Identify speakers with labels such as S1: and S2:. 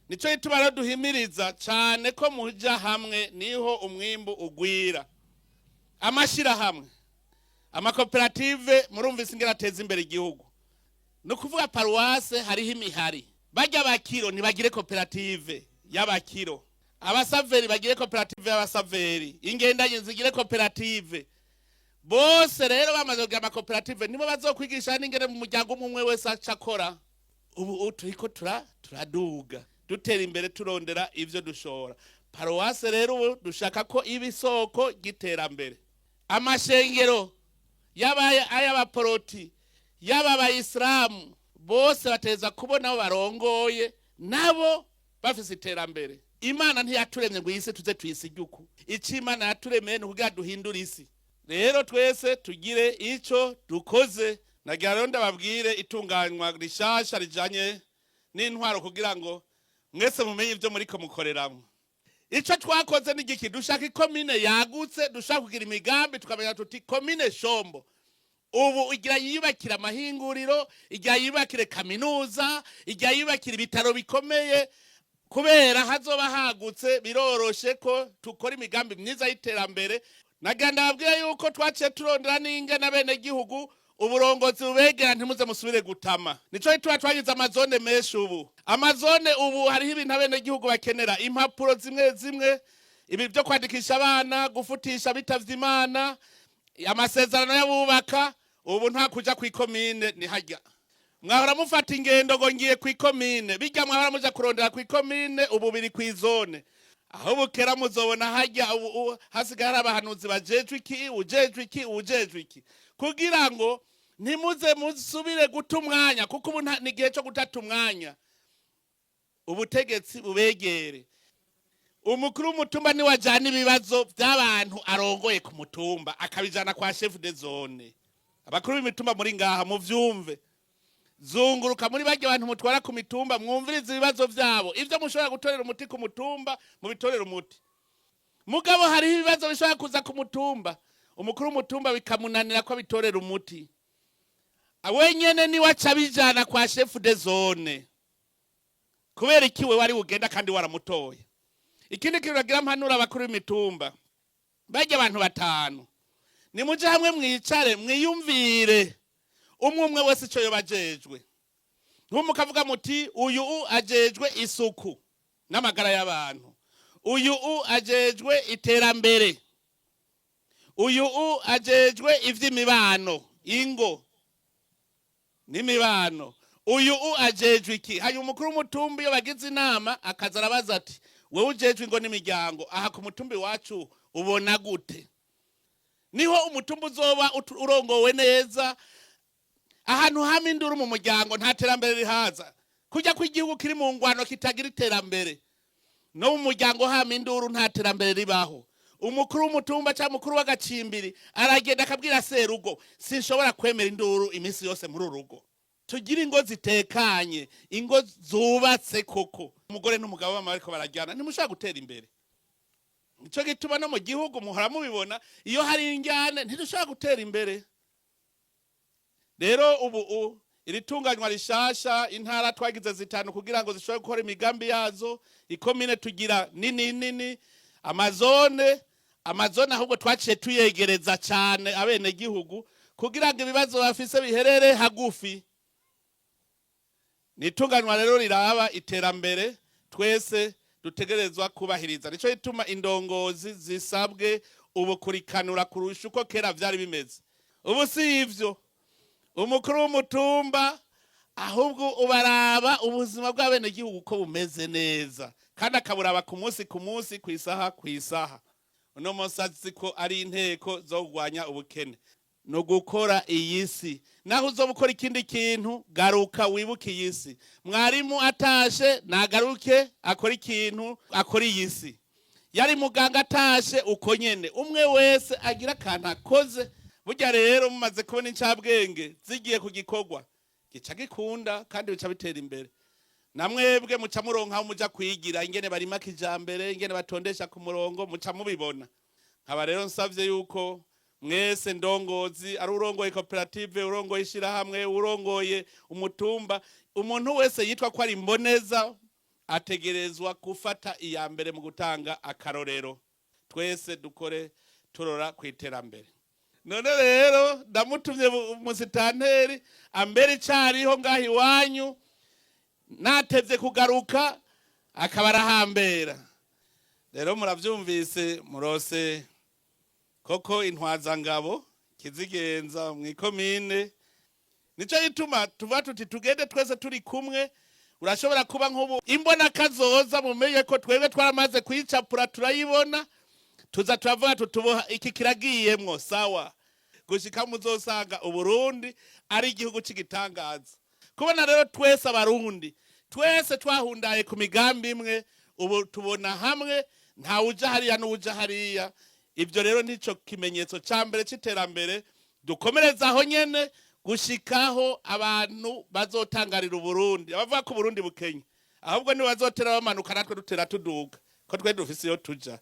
S1: Nico gituma rero duhimiriza cane ko muja hamwe, niho umwimbu ugwira. Amashirahamwe, amakoperative, murumvise ingene ateza imbere igihugu. Ni ukuvuga paruwase hariho imihari, bajya abakiro ntibagire koperative y'abakiro, abasaveri bagire koperative y'abasaveri, ingendanyi zigire koperative. Bose rero bamaze kugira amakoperative, nibo bazokwigisha n'ingene mu muryango umwe umwe wese aca akora. Ubu turiko turaduga, dutera imbere, turondera ivyo dushora. Paruwase rero ubu dushaka ko iba isoko ry'iterambere. Amashengero, yaba ay'abaporoti, yaba abayisilamu, bose bateza kubona abo barongoye nabo bafise iterambere. Imana ntiyaturemye ngo iyi si tuze tuyisige uku. Icyo Imana yaturemeye ni ukugira duhindure isi. Rero twese tugire ico dukoze. Nagira rero ndababwire itunganywa rishasha rijanye n'intwaro, kugira ngo mwese mumenye ibyo muriko mukoreramwo. Ico twakoze ni igiki? Dushaka ikomine yagutse, dushaka kugira imigambi, tukamenya tuti komine Shombo ubu igira yiyubakira amahinguriro, igira yiyubakire kaminuza, igira yiyubakira ibitaro bikomeye. Kubera hazoba hagutse, biroroshe ko tukora imigambi myiza y'iterambere. Nagira ndababwira yuko twaciye turondera n'ingene abenegihugu uburongozi bubegera, ntimuze musubire gutama. Nico gituma twagize amazone menshi. Ubu amazone, ubu hariho ibintu abenegihugu bakenera, impapuro zimwe zimwe, ibi byo kwandikisha abana, gufutisha bitavye Imana, amasezerano y'abubaka. Ubu nta kuja kw'ikomine, ni harya mwahora mufata ingendo ngo ngiye kw'ikomine. Bijya mwahora muja kurondera kw'ikomine, ubu biri kw'izone. Aho bukera muzobona harya ubu hasigaye hari abahanuzi bajejwe iki, ujejwe iki, ujejwe iki, kugira ngo ntimuze musubire guta umwanya, kuko ubu ni igihe cyo gutata umwanya. Ubutegetsi bubegere. Umukuru w'umutumba niwe ajana ibibazo by'abantu arongoye ku mutumba, akabijana kwa chef de zone. Abakuru b'imitumba muri ngaha, muvyumve. Zunguruka muri barya bantu mutwara ku mitumba, mwumvirize ibibazo vyabo. Ivyo mushobora gutorera umuti ku mutumba, mubitorere umuti. Mugabo hariho ibibazo bishobora kuza ku mutumba, umukuru w'umutumba bikamunanira ko abitorera umuti wenyene, niwe aca abijana kwa chef de zone. Kubera iki we wari ugenda kandi waramutoye? Ikindi kintu bagira, mpanura abakuru b'imitumba, bajya abantu batanu, nimuje hamwe, mwicare, mwiyumvire umwe umwe wese ico yoba ajejwe. Nk'umukavuga muti uyu ajejwe isuku n'amagara y'abantu, uyu ajejwe iterambere, uyu ajejwe ivy'imibano, ingo n'imibano, uyu ajejwe iki. Hanyuma umukuru w'umutumba, iyo bagize inama, akaza arabaza ati: "Wewe ujejwe ingo n'imiryango aha ku mutumba iwacu, ubona gute?" Niho umutumba uzoba urongowe neza. Ahantu hama induru mu muryango, nta terambere rihaza. Kujya kw'igihugu kiri mu ngwano kitagira iterambere, no mu muryango hama induru, nta terambere ribaho. Umukuru w'umutumba cyangwa umukuru w'agacimbiri aragenda akabwira serugo: "Sinshobora kwemera induru iminsi yose muri uru rugo. Tugire ingo zitekanye, ingo zubatse koko." Umugore n'umugabo bama bariko barajyana, ntimushobora gutera imbere. Nico gituma no mu gihugu muhora mubibona, iyo hari injyane ntidushobora gutera imbere. Rero ubu iri tunganywa rishasha, intara twagize zitanu kugira ngo zishobore gukora imigambi yazo, ikomine tugira nini nini, amazone ahubwo twaciye tuyegereza cyane abenegihugu kugira ngo ibibazo bafise biherere hagufi. Ni itunganywa rero riraba iterambere twese dutegerezwa kubahiriza. Nico gituma indongozi zisabwe ubu kurikanura kurusha uko kera vyari bimeze. Ubu si ivyo umukuru w'umutumba, ahubwo ubaraba ubuzima bw'abenegihugu uko bumeze neza, kandi akaburaba ku munsi ku munsi, ku isaha ku isaha. Uno munsi azi ko ari inteko zo kurwanya ubukene no gukora iyi si. Naho uzoba ukora ikindi kintu, garuka wibuke iyi si. Mwarimu atashe nagaruke akora ikintu, akora iyi si. Yari muganga atashe uko nyene. Umwe wese agira akantu akoze. Burya rero mumaze kubona incabwenge zigiye ku gikorwa, gica gikunda kandi bica bitera imbere. Namwebwe muca muronka aho muja kwigira ingene barima kijambere, ingene batondesha ku murongo, muca mubibona. Nkaba rero nsavye yuko mwese ndongozi, ari urongoye koperative, urongoye ishirahamwe, urongoye umutumba, umuntu wese yitwa ko ari imboneza. Ategerezwa gufata iya mbere mu gutanga akarorero. Twese dukore turora ku iterambere. None rero ndamutumye umusitanteri ambere icariho ngaho iwanyu, natevye kugaruka akaba arahambera. Rero muravyumvise, murose koko intwazangabo kizigenza mw'ikomine. Nico gituma tuvuga tuti tugende twese turi kumwe. Urashobora kuba nk'ubu imbona kazoza, mumenye ko twebwe twaramaze kuyicapura, turayibona, tuza turavuga tutuboha iki kiragiyemwo sawa, gushika muzosanga Uburundi ari igihugu c'igitangaza. Kubona rero twese Abarundi twese twahundaye ku migambi imwe, ubu tubona hamwe, ntawuja hariya n'uwuja hariya. Ibyo rero nico kimenyetso ca mbere c'iterambere. Dukomereza aho nyene gushikaho abantu bazotangarira Uburundi. Abavuga ko Uburundi bukenye, ahubwo ni bazotera bamanuka, natwe dutera tuduga, ko twe dufise iyo tuja.